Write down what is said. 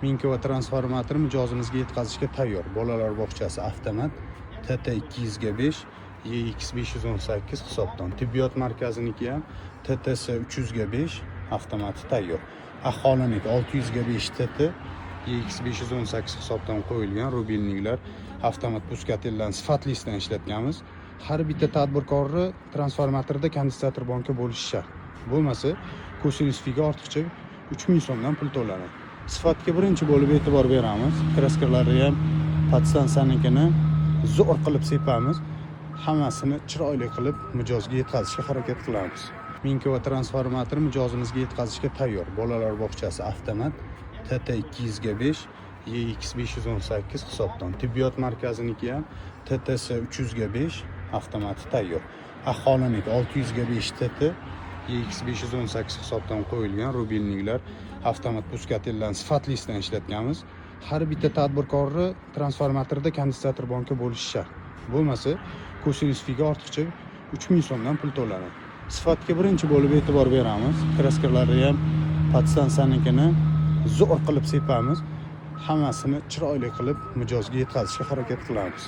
1000 kV transformator mijozimizga yetkazishga tayyor. Bolalar bog'chasi avtomat TT 200 ga 5 EX 518 hisobdan. Tibbiyot markaziniki ham TTS 300 ga 5 avtomati tayyor. Aholiniki 600 ga 5 TT EX 518 hisobdan qo'yilgan рубильник lar, avtomat пускатель larni sifatlisidan ishlatganmiz. Har bitta tadbirkorni transformatorda kondensator banka bo'lishi shart. Bo'lmasa, косинус фи ga ortiqcha 3000 so'mdan pul to'lanadi. Sifatga birinchi bo'lib e'tibor beramiz. Краска larni ham podstansiyanikini zo'r qilib sepamiz. Hammasini chiroyli qilib mijozga yetkazishga harakat qilamiz. 1000 kV transformator mijozimizga yetkazishga tayyor. Bolalar bog'chasi avtomat TT 200 ga 5 EX 518 hisobdan. Tibbiyot markaziniki ham TTS 300 ga 5 avtomati tayyor. Aholiniki 600 ga 5 TT EX 518 hisobdan qo'yilgan рубильник lar, avtomat пускатель larni sifatlisidan ishlatganmiz. Har bitta tadbirkorni transformatorda kondensator banka bo'lishi shart. Bo'lmasa, косинус фи ga ortiqcha 3000 so'mdan pul to'lanadi. Sifatga birinchi bo'lib e'tibor beramiz. Краска larni ham podstansiyanikini zo'r qilib sepamiz. Hammasini chiroyli qilib mijozga yetkazishga harakat qilamiz.